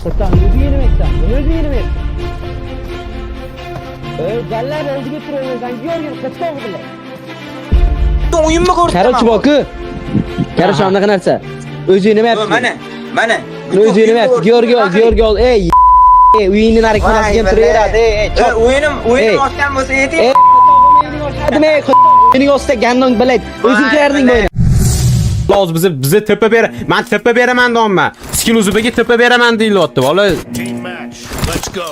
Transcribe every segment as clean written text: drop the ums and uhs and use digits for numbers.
O'zing nima aytsan? O'zing nima aytsan? Ey, jallar oldiga turaversan, Georgiy qochqon bilan. O'yinni ko'rsataman. Короче, boku. Короче, anaqa narsa. O'zing nima aytsan? Mana, mana. O'zing nima aytsan? Georgiy, Georgiy, ey, ey, uyingni narigi xonasiga ham turaveradi, ey, ey, Cho'p, o'yinim, o'yinim Ey. Oshgan bo'lsa ayting. Ey, ey, mening ostida gandon bilak. O'zing kirarding bu o'yinni. Hozir bizni tepa ber, men tepa beraman deyapman. Skill uzubiga tepa beraman deyilyapti, bola. Team match. Let's go.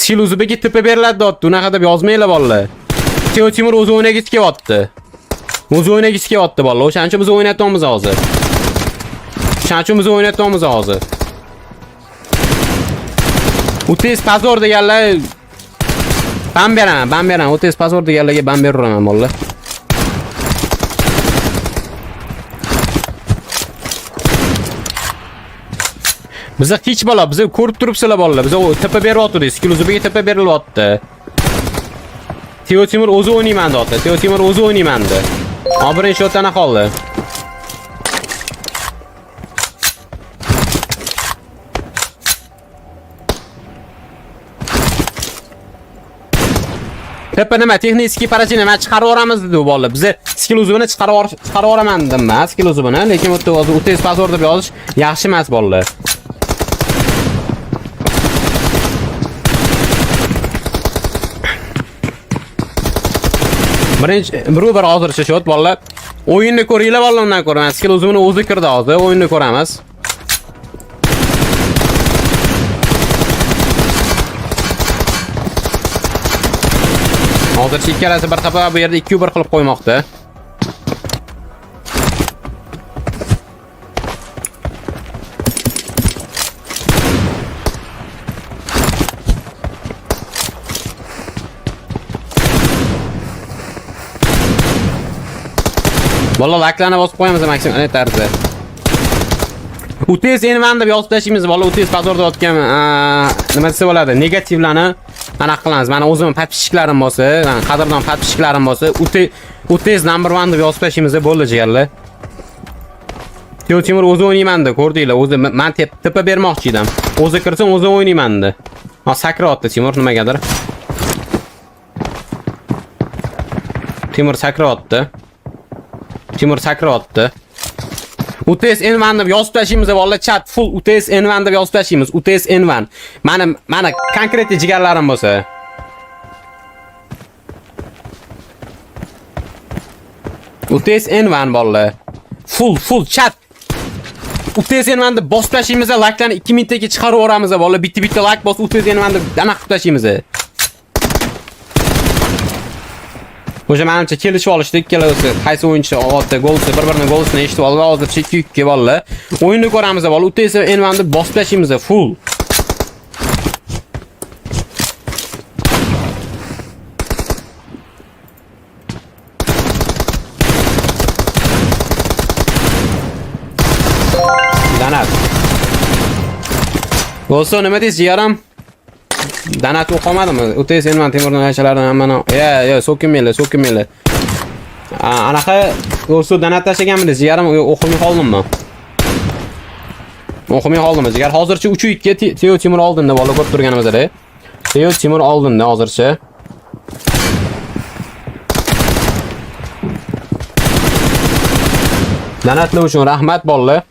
Skill uzubiga tepa beriladi deyapti. Unaqa deb yozmanglar bolalar. Teo Timur o'zi o'ynagisi kelyapti. O'zi o'ynagisi kelyapti bolalar. O'shaning uchun biz o'ynatyapmiz hozir. O'shaning uchun biz o'ynatyapmiz hozir. U tez позор deganlar ban beraman, ban beraman. U tez позор deganlarga ban beraveraman bolalar. Biza hech bola, biza ko'rib turibsizlar bolalar. Biza tepa beryapti, skill uzubiga tepa berilyapti. Teo Timur o'zi o'ynayman deyapti. Teo Timur o'zi o'ynayman dedi. Ha, birinchi shotdan qoldi. Tepa nima, texnik поражение nima chiqarib yuboramiz dedi u bolalar. Biza skill uzubini chiqarib yuboraman dedim men, skill uzubini, lekin bu yerda hozir UTS позор deb yozish yaxshi emas bolalar. Birinchi bir hozircha shot bolalar. O'yinni ko'ringlar bolalar undan ko'ra. Skill uzumini o'zi kirdi hozir. O'yinni ko'ramiz. Hozircha ikkalasi bir xafa bu yerda 2-1 qilib qo'ymoqda. Bolalar laklarni bosib qo'yamiz maksimum ana tarzda. UTS N1 deb yozib tashlaymiz bolalar. UTS bozorda yotgan nima desa bo'ladi? Negativlarni anaqa qilamiz. Mana o'zimning подписчиklarim bo'lsa, mana qadrdon подписчиklarim bo'lsa, UTS number 1 deb yozib tashlaymiz bo'ldi jigarlar. Teo Timur o'zi o'ynayman deb ko'rdinglar. O'zi men tepa bermoqchi edim. O'zi kirsin, o'zi o'ynayman dedi. Ha, sakrayapti Timur nimagadir. Timur sakrayapti. Timur sakrayapti. UTS N1 deb yozib tashlaymiz bolalar, chat full UTS N1 deb yozib tashlaymiz. UTS N1. Mana konkretli jigarlarim bo'lsa. UTS N1 bolalar. Full full chat. UTS N1 deb bosib tashlaymiz, laklarni 2 minutga chiqarib yuboramiz bolalar. Bitta bitta lak bosib UTS N1 deb anaqa qilib tashlaymiz. O'sha menimcha kelishib olishdi ikkalasi. Qaysi o'yinchi olyapti, golsi bir-birini golsini eshitib oldi. Hozircha 2-2 bolalar. O'yinni ko'ramiz bolalar. UTS N1 deb bosib tashlaymiz full. Donat. Bo'lsa nima deysiz, jigarim? Donat o'qomadimi? UTS N1 Temurning ayshalarini hammani. Ya, ya, so'kinmanglar, so'kinmanglar. Anaqa bo'lsa donat tashlaganmidingiz, jigarim? O'qimay qoldimmi? O'qimay qoldimmi, jigar? Hozircha 3-2 Teo Timur oldinda bola ko'rib turganimizda. Teo Timur oldinda hozircha. Donatlar uchun rahmat bolalar.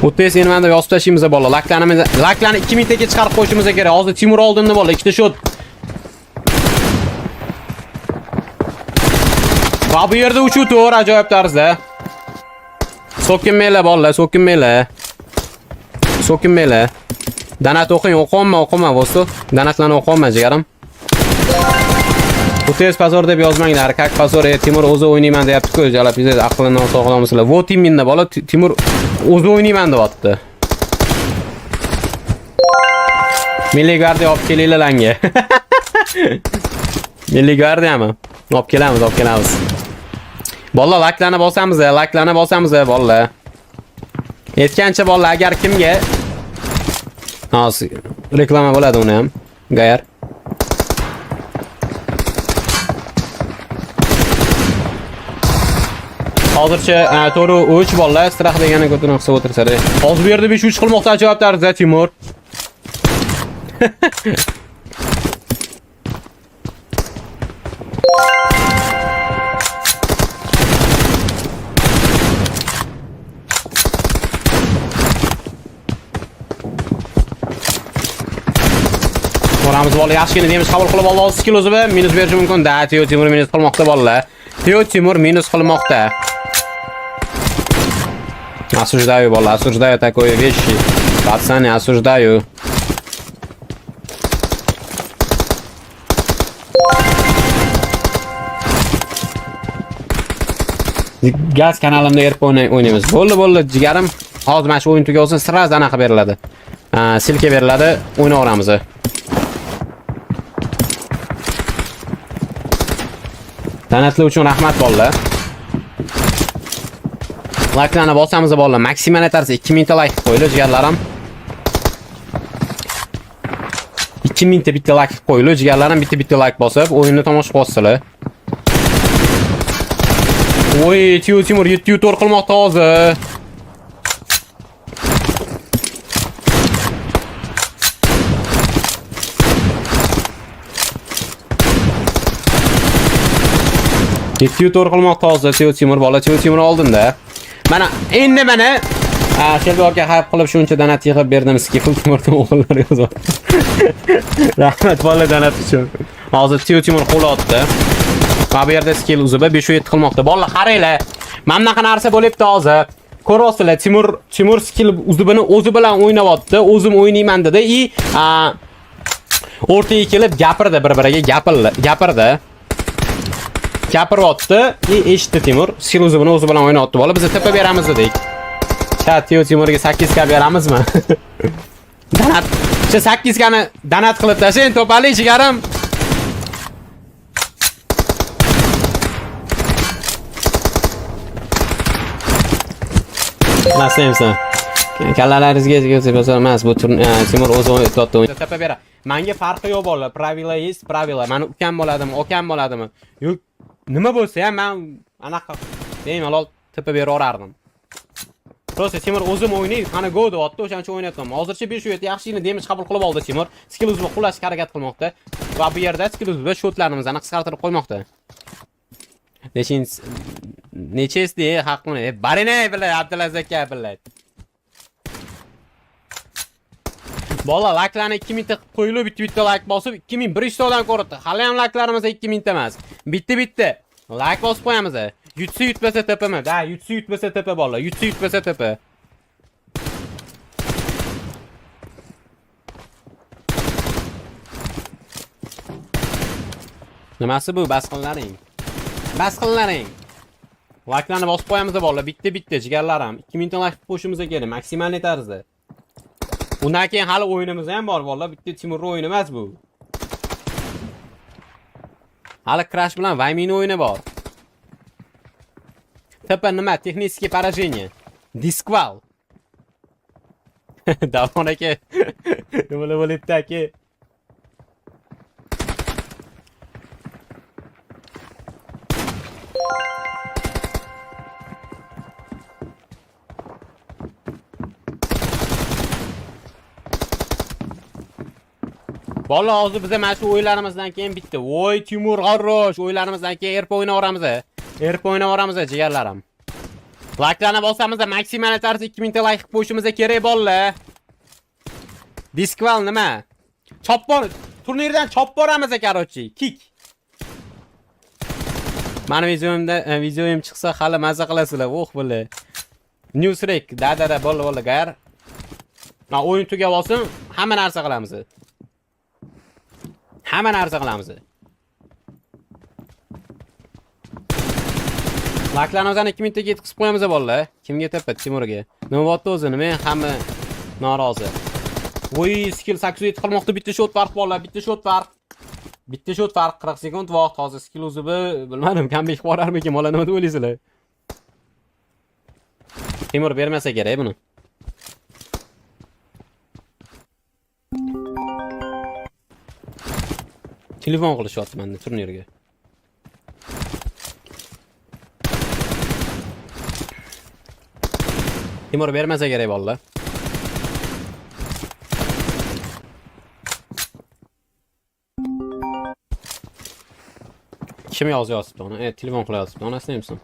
UTS N1 deb yozib tashlaymiz bolalar. Laklarni laklarni 2 minutga chiqarib qo'yishimiz kerak. Hozir Timur oldinda bolalar, ikkita shot. Va bu yerda 3-4 ajoyib tarzda. So'kinmanglar bolalar, so'kinmanglar. So'kinmanglar. Donat o'qing, o'qiyapman, o'qiyapman, bo'stu. Donatlarni o'qiyapman, jigarim. UTS позор deb yozmanglar. Как позор, Timur o'zi o'ynayman deyapti-ku, jalab yuzaydi, aqlini nosog'lommisizlar. Вот именно bola Timur o'zi o'ynayman deyapti. Milliy gvardiya olib kelinglar langa. Milliy gvardiyami? Olib kelamiz, olib kelamiz. Bolalar laklarni bosamiz, laklarni bosamiz bolalar. Aytgancha bolalar, agar kimga hozir reklama bo'ladi uni ham. Gayar. Hozircha 4-3 bolalar strah degani ko'tini qisib o'tirsa. Hozir bu yerda 5-3 qilmoqda ajoyib tarzda Timur. Ko'ramiz bola yaxshigina demish qabul qilib oldi. Hozir skill o'zi bilan minus berishi mumkin. Da, Teo Timur minus qilmoqda bolalar. Teo Timur minus qilmoqda. Осуждаю, bolalar, осуждаю такое вещи. Пацаны, осуждаю. Gaz kanalimda erib o'ynaymiz. Bo'ldi, bo'ldi, jigarim. Hozir mana shu o'yin tugasin, sразу anaqa beriladi. Silka beriladi, o'ynayveramiz. Donatlar uchun rahmat bolalar. Likelarni bosamiz bolalar. Maksimal tarzda 2000 ta like qo'yinglar jigarlarim. 2000 ta bitta like qo'yinglar jigarlarim, bitta bitta like bosib, o'yinni tomosha qilasizlar. Oy, Teo Timur 7-4 qilmoqda hozir. Yetti to'rt qilmoqda hozir Teo Timur bola Teo Timur oldinda. Mana endi mana Shelby aka hayb qilib shuncha donat yig'ib berdim sizga pul Timurning o'g'illari yozyapti. Rahmat bola donat uchun. Hozir Teo Timur qo'l otdi. Va bu yerda skill uzib 5-7 qilmoqda. Bolalar qaranglar. Mana bunaqa narsa bo'lyapti hozir. Ko'ryapsizlar, Timur skill uzibini o'zi bilan o'ynayapti. O'zim o'ynayman dedi. I o'rtaga kelib gapirdi, bir-biriga gapirdi. Gapiryapti, eshitdi Timur. Skill uzibini o'zi bilan o'ynayapti. Bola biz tepa beramiz dedik. Chat Teo Timurga 8 k beramizmi? Donat. O'sha 8 kani donat qilib tashlang, to'palik jigarim. Naslimsan. Kallalaringizga bo'lsa emas, bu Timur o'zi o'ynayapti. Tepa bera. Menga farqi yo'q bolalar. Правила есть, правила. Mani ukam bo'ladimi, okam bo'ladimi? Yo'q, nima bo'lsa ham men anaqa bemalol tepa beraverardim. Просто Timur o'zim o'ynay, qani go deyapti, o'shaning uchun o'ynayapman. Hozircha 5-7 yaxshigina damage qabul qilib oldi Timur. Skill uzib qulashga harakat qilmoqda. Va bu yerda skill uzib shotlarimizni qisqartirib qo'ymoqda. Nechesi haqini? Barinay bilan Abdulaziz aka bilan. Bola likelarni 2000 ta qilib qo'yilib, bitta bitta like bosib 2100 ta odam ko'rdi. Hali ham likelarimiz 2000 ta emas. Bitta bitta like bosib qo'yamiz. Yutsa yutmasa tepami? Da, yutsa yutmasa tepa bolalar. Yutsa yutmasa tepa. Nimasi bu? Bas qillaring. Bas qillaring. Likelarni bosib qo'yamiz bolalar. Bitta bitta jigarlarim. 2000 ta like qilib qo'yishimiz kerak maksimal tarzda. Undan keyin hali o'yinimiz ham bor bolalar. Bitta Timurning o'yini emas bu. Hali Crash bilan Vaymin o'yini bor. Tepa nima? Texnическое поражение. Diskval. Davron aka. Nima bo'lyapti aka? Bola hozir biza mana shu o'yinlarimizdan keyin bitta. Voy Timur G'arrosh, o'yinlarimizdan keyin erpa o'ynayveramiz. Erpa o'ynayveramiz jigarlarim. Likelarni bosamiz, maksimal tarzda 2000 ta like qilib qo'yishimiz kerak bolalar. Diskval nima? Chop bor, turnirdan chop boramiz, короче. Kik. Mani videomda videoyim chiqsa hali maza qilasizlar. Oh, billa. Newsrek, da da da, bo'ldi, bo'ldi, gar. Ma o'yin tugab olsin, hamma narsa qilamiz. Hamma narsa qilamiz. Laklarimizni 2000 taga yetkazib qo'yamiz bolalar. Kimga tepa? Timurga. Nima bo'lyapti o'zi? Nima hamma norozi? Voy, skill 807 qilmoqda, bitta shot farq bolalar, bitta shot farq. Bitta shot farq 40 sekund vaqt hozir skill uzibi bilmadim, comeback qilib borarmikin bola, nima deb o'ylaysizlar? Timur bermasa kerak buni. Telefon qilishyapti menda turnirga. Timur bermasa kerak bolalar. Kim yozyapti uni? Telefon qilyapti. Onasini emsin.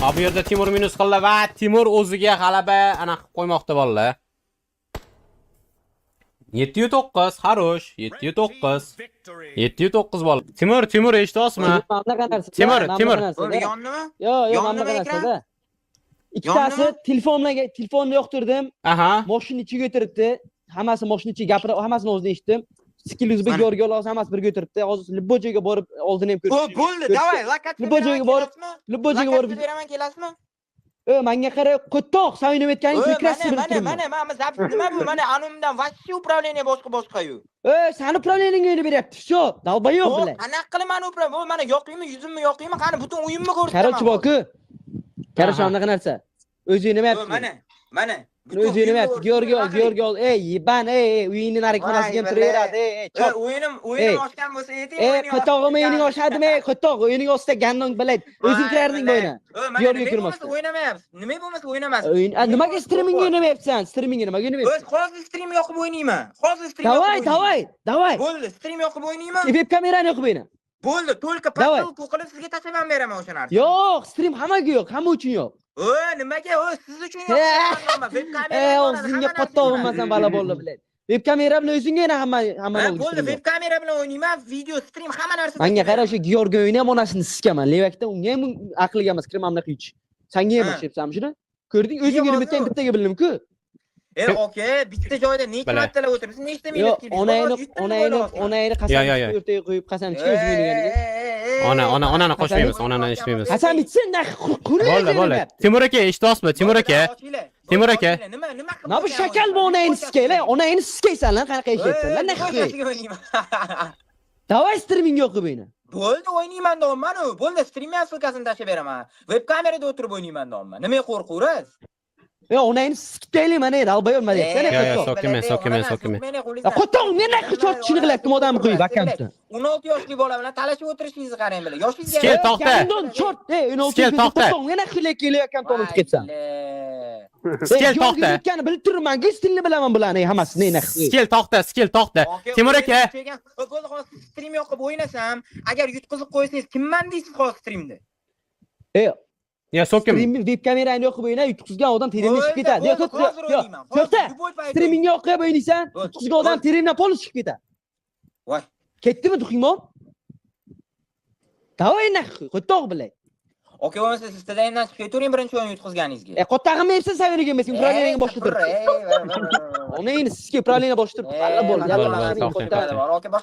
Ha, bu yerda Timur minus qildi va Timur o'ziga g'alaba anaqa qilib qo'ymoqda bolalar. 709, хорош. 709. Victory. 709 bola. Timur, Timur eshityapsizmi? Mana bunaqa narsa. Timur, mana Timur. bunaqa Bo'ldi, narsada. yondimi? Yo, yo, mana Yondimi bunaqa ekran? narsada. Ikkitasi Yondimi? telefon bilan telefonni yoqtirdim. Aha. Moshina ichiga o'tiribdi. Hammasi moshina ichiga gapirib, hammasini o'zini eshitdim. Skill uzbek Mana. Georgiy olsa hammasi birga o'tiribdi. Hozir любой joyga borib oldini ham Bu ko'rish. bo'ldi, давай, lokatsiya Любой joyga borib, Любой joyga borib, Lokatsiya beraman, kelasizmi? Menga qara, qo'toq, sen o'ynayotganing прекрасно Mana, bilib mana, turibman. mana, mana запись nima bu? Mana anumdan вообще управление boshqa boshqa-yu. Sani управление ngga o'ynab beryapti. Всё, долбоёб, Bu бля. qanaqa qilib mani управление? Bu mana yoqaymi, yuzimni yoqaymi? Qani butun uyimni ko'rsataman. Короче, boku. Короче, Aha. anaqa narsa. O'zi o'ynamayapti. Mana, mana. O'zi o'ynamayapti. Georgiy, Georgiy, ey, yiban, ey, ey, uyingni narigi xonasiga ham Voy, turaveradi, ey, ey, chop. O'yinim, o'yinim Ey. oshgan bo'lsa ayting. Ey, qo'tog'im o'yining oshadimi, ey, qo'toq, o'yining ostida gandon biladi. O'zing kirarding bu o'yina. Georgiy Georgiy kirmasdi. kirmasdi. O'ynamayapsiz. Nima bo'lmasa o'ynamas. O'yin, nimaga streamingga o'ynamayapsan? Streamingga nimaga o'ynamayapsan? O'z hozir stream yoqib o'ynayman. Hozir stream Давай, давай, давай. Bo'ldi, stream yoqib o'ynayman. Web kamerani yoqib o'yna. Bo'ldi, только Давай. посылку qilib sizga tashlab ham beraman o'sha narsani. Yo'q, stream hammaga yo'q, hamma uchun yo'q. Nimaga? Siz uchun yo'q. Web kamera. Ey, og'zingga qottoq urmasam bala bo'ldi, biladi. Web kamera bilan o'zingga o'yna hamma hamma Bo'ldi, web kamera bilan o'ynayman, video, stream, hamma narsa. Menga qara, o'sha Georgiy o'yini ham onasini sikaman. Levakda unga ham aqliga emas, kirmam bunaqa yutish. Sanga ham Ha. o'xshayapsan shuni. Ko'rding, o'zing Yo'q, o'ynab bittaga bildim-ku. Okey, bitta joyda necha Bala. martalab o'tiribsiz, nechta Yo, minut keldingiz? onangni, onangni, onangni qasam Yo, yo, yo. ichib o'rtaga qo'yib qasam ichib o'zing o'ynaganiga. Ona, ona, onani qo'shmaymiz, onani eshitmaymiz. Qasam ichsin, nah, Bo'ldi, bo'ldi. Timur aka, eshityapsizmi? Timur aka. Timur aka. Nima, nima qilib? Mana bu shakal bu onangni sikaylar, onangni sikaysan lan, qanaqa eshityapsan lan, nah. Давай streaming yo'q qilib o'yna. Bo'ldi, o'ynayman deyapman-u. Bo'ldi, streamga ссылка sini tashlab beraman. Web kamerada o'tirib o'ynayman deyapman. Nimaga qo'rqurasiz? Yo, onangni sikib taylayman, mana, долбоёб nima deyapsan, Yo, yo, qo'toq. so'kinma, so'kinma, so'kinma. Qo'toq, men naqi chortishini qilyaptim odamni qo'yib akkauntdan. 16 yoshli bola bilan talashib o'tirishingizni qarang bilan. Yoshingizga Kel, to'xta. Gandon chort, ey, 16 Skel, yoshli to'xta. qo'toq, men naqi kelib akkauntdan o'tib ketsan. Skel, to'xta. O'tgani bilib turibman, stilni bilaman bularni hammasini, naqi. Skel, to'xta, skel, to'xta. Timur aka. Bo'ldi, hozir stream yoqib o'ynasam, agar yutqizib qo'ysangiz, kimman deysiz hozir streamda? Ey, Ya, so'kin. streamni web kamerani yoqib o'yna, yutqizgan odam terimdan chiqib ketadi. Yo, to'xta, hozir yo, o'ynayman. to'xta. Streamingni yoqib o'ynaysan, Bo'ldi, yutqizgan odam bo'ldi. terimdan polni chiqib ketadi. Voy. Ketdimi duxingmon? Давай naqi, qo'toq bilay. Okey, bo'lmasa siz tadayimdan chiqib ketavering birinchi o'yin yutqizganingizga. Qo'tog'imni yebsan, sen o'ynagan emasing, управление ngni boshqa turibdi. Onangni sizga управление boshqa turibdi. Alla bo'ldi, jallab Bo'ldi, onangni bo'ldi,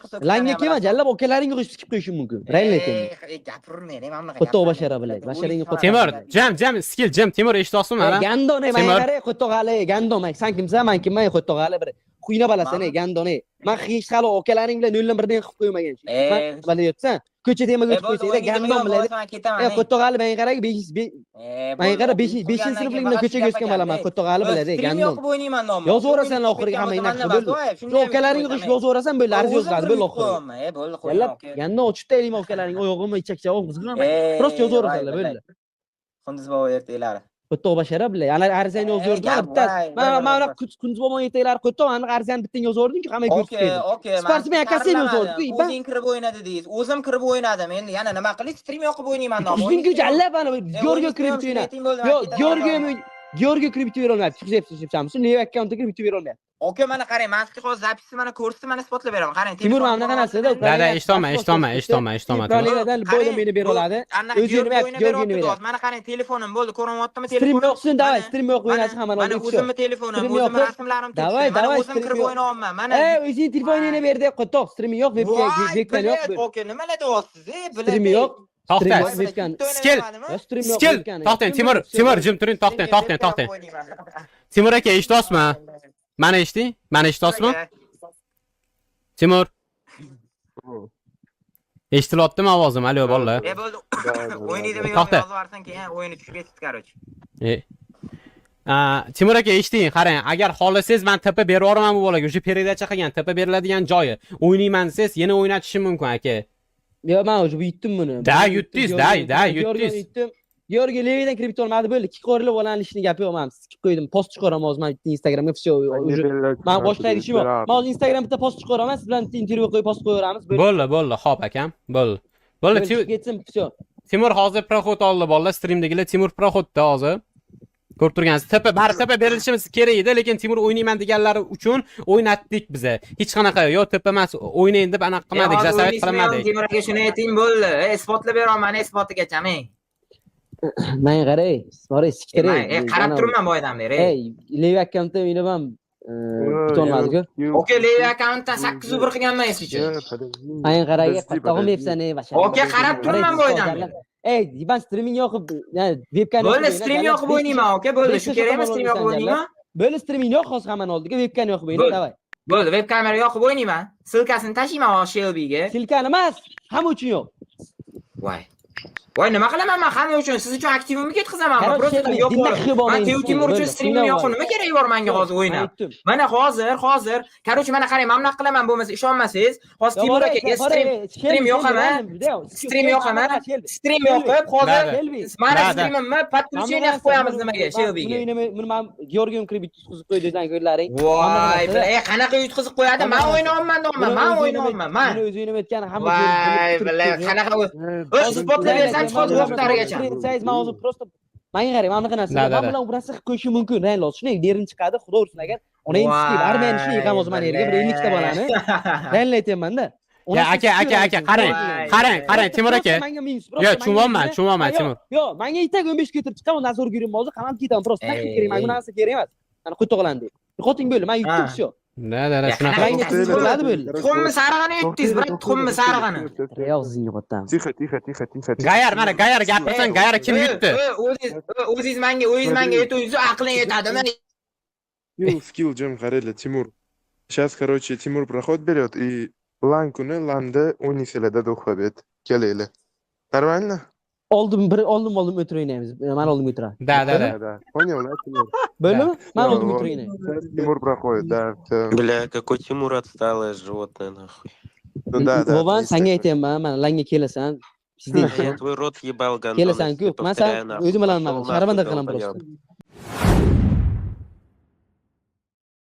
qo'tog'i. Langa kelma, jallab okalaringga qo'shib sikib qo'yishim mumkin. Real aytaman. Gapirmang, mana bunaqa. Qo'toq bashara bilay. Basharingga qo'toq. Timur, jam, jam, skill, jam, Timur eshityapsizmi mana? Gandon, ey, Timur. menga qara, qo'toq hali, gandon, man san kimsan, man kimman, qo'toq hali bir xuyna balasan, ey, gandon, ey. Man hech hali okalaring bilan 0 dan 1 dan qilib qo'ymagan. Nima deyapsan? Ko'cha temaga o'tib qo'ysang, gandon biladi. Ey, qo'toq hali menga qara, 5 menga qara, 5 sinflikdan ko'chaga o'sgan bolaman, qo'toq hali biladi, ey, gandon. yoqib o'ynayman nomni. Yozaverasan oxiriga hamma naqsh bo'ldi. Shu okalaringga qo'shib yozaverasan bo'ldi, arz yoziladi bo'ldi oxiri. Bo'ldi, Yallab, gandon ochib taylayman okalaring oyog'imni ichakcha og'zini. Просто yozaverasanlar bo'ldi. Qunduz bobo ertaklari. Qo'toq bashara bilan. Ana arizani yozib Gap, bitta. voy, Mana voy, mana voy. Qunduz bobo ertaklari qo'toq, aniq arizani bittang yozaverding-ku, hamma ko'rib Okey, ketdi. okey. Sportsmen akasi ham yozaverdku, ipa. O'zing kirib o'ynadi deysiz. O'zim kirib o'ynadim. Endi yana nima qilay? Stream yoqib o'ynayman nomni. O'zing-ku jallab ana Georgiy kirib o'yna. Yo, Georgiy Georgiy kirib bitib berolmayapti. Chiqyapsiz, chiqyapsiz. Lev akkauntga kirib bitib berolmayapti. Okey, mana qarang, men sizga hozir запись ni mana ko'rsatib, mana isbotlab beraman. Qarang, Timur mana bunaqa narsada Da, da, eshitolma, eshitolma, eshitolma, eshitolma. Timur. Управление dan boyla meni bera oladi. O'zi o'ynayapti, Georgiyni beryapti. Mana qarang, telefonim bo'ldi, ko'rinyaptimi Stream telefonim? yoqsin, давай, stream yo'q o'ynasin hammani. Mana o'zimni telefonim, Stream o'zimni yo'q. rasmlarim turibdi. Давай, Mana давай, o'zim stream kirib yo'q. o'ynayapman. Mana Ey, o'zing telefoningni ber deb qo'toq, stream yo'q, webcam yo'q. Okey, nimalar deyapsiz, ey, biladi. Stream yo'q. To'xta. Stream yo'q, webcam. Skill. Yo, stream yo'q, Skill, webcam. to'xtang, Timur, Timur, jim turing, to'xtang, to'xtang, to'xtang. Timur aka, eshityapsizmi? Mani eshiting? Mani eshityapsizmi? Timur. Eshitilyaptimi ovozim? Alo, bolalar. E bo'ldi. O'ynaydimi yo'qmi To'xta. yozib yuborsan keyin o'yini tushib ketdi, короче. Timur aka eshiting, qarang, agar xohlasangiz men TP berib yuboraman bu bolaga. O'sha передача qilgan TP beriladigan joyi. O'ynayman desangiz, yana o'ynatishim mumkin aka. Yo, men уже yutdim buni. Da, yutdingiz, da, da, Georgiyni yutdingiz. yutdim. Georgiy Levidan kirib ketolmadi, bo'ldi. Ikki qo'rili bolani ishini gapi yo'q, men sikib qo'ydim. Post chiqaraman hozir men bitta Instagramga, всё, уже. Men boshqa ishim yo'q. Men hozir Instagram bitta post chiqaraman, siz bilan bitta intervyu qo'yib post qo'yaveramiz. Bo'ldi. Bo'ldi, bo'ldi, xo'p akam, bo'ldi. Bo'ldi, Bo'ldi, chiqib ketsin, всё. Timur hozir проход oldi bolalar, streamdagilar Timur проход da hozir. Ko'rib turgansiz. TP, bari TP berilishimiz kerak edi, lekin Timur o'ynayman deganlari uchun o'ynatdik biza. Hech qanaqa yo TP emas, o'ynang deb anaqa qilmadik, заставить qilmadik. Timur aka, shuni ayting, bo'ldi. Isbotlab beraman, isbotigacha men. Men qaray, boray siktiray. Qarab turibman boydan beri. Ey, Levi akkauntim o'ynab ham bitolmadi-ku. Okey, Levi akkauntdan 8-1 qilganman esi. Men qaraga qattog'im yepsan, ey, bashar. Okey, qarab turibman boydan beri. Ey, man streaming yoqib, yani webcam. Bo'ldi, stream yoqib o'ynayman, okey, bo'ldi. Shu kerakmi, stream yoqib o'ynayman? Bo'ldi, streaming yo'q hozir hammani oldiga webcam yoqib o'yna, Bo'ldi. Давай. Bo'ldi, web kamera yoqib o'ynayman. Ссылка sini tashiyman hozir Shelbyga. Ссылка ni emas, hamma uchun yo'q. Voy. Voy, nima qilaman men hamma uchun? Siz uchun aktivimni ketkazamanmi? Короче, Просто Shelby, yo'q. dinda xib Man olmaydi. Teo Timur uchun Bo'ldi, streamim yo'q, nima keragi bor menga hozir o'ynab? Aytdim. Mana hozir, короче, mana qarang, mana bunaqa qilaman, bo'lmasa ishonmasangiz, hozir Timur akaga stream yoqaman, stream yoqaman, stream yoqib, hozir mana streamimni подключение qilib qo'yamiz nimaga, Shelbyga. Buni man Georgiyam kirib yutqizib qo'ydi, o'zlaring ko'rlaring. Voy, qanaqa yutqizib qo'yadi? Men o'ynayapman deyapman, men o'ynayapman, men. Buni o'zi o'ynayotgani hamma. Voy, бля, qanaqa o'z isbotlab bersam chiqadi vaqtlarigacha. Man hozir просто menga qarang, mana bunaqa narsa. Man bilan bu narsa qilib qo'yishi mumkin. Real hozir shunday derim chiqadi, xudo ursin agar. Onang sikib, armiyani shuni yig'am hozir mana yerga bir 50 ta bolani. Real aytyapman-da. Ya aka, aka, aka, qarang, qarang, qarang, Timur aka. Yo, tushunyapman, tushunyapman, Timur. Yo'q, menga itak 15 ketirib chiqaman, nazorga yuraman hozir, qamalib ketaman просто. Naqd kerak, menga bu narsa kerak emas. Mana qo'toqlan deb. Yo'qoting bo'ldi, men yutdim, всё. Да, shunaqa. Menga bo'ladi, bo'ldi. Tuxumni sarig'ini yutdingiz, брат, tuxumni sarig'ini. Yo'q, sizning yo'qotamiz. Тихо, тихо, тихо, тихо. Gayar, mana Gayar gapirsin, Gayar kim yutdi? O'zingiz menga aytingiz, aqling yetadimi? Скилл, скилл, Джем qaranglar, Тимур. Сейчас, короче, Тимур проход берет и LAN kuni LANda o'ynaysizlar до побед. Kelinglar. Нормально? Oldim bir oldim oldim o'tirib o'ynaymiz. Man oldim o'tiradi. Да. Да. Понял, да, Тимур? Bo'ldimi? Man oldim Вот. o'tirib o'ynaymiz. Сейчас Тимур проходит, да. Всё. Бля, какой Тимур отсталое животное, нахуй. Ну да, да. Vovan, есть sanga такое. aytyapman, mana LANga kelasan. Я твой рот ебал, гондон. Kelasan-ku. Man san o'zim bilan nima sharmanda qilaman просто.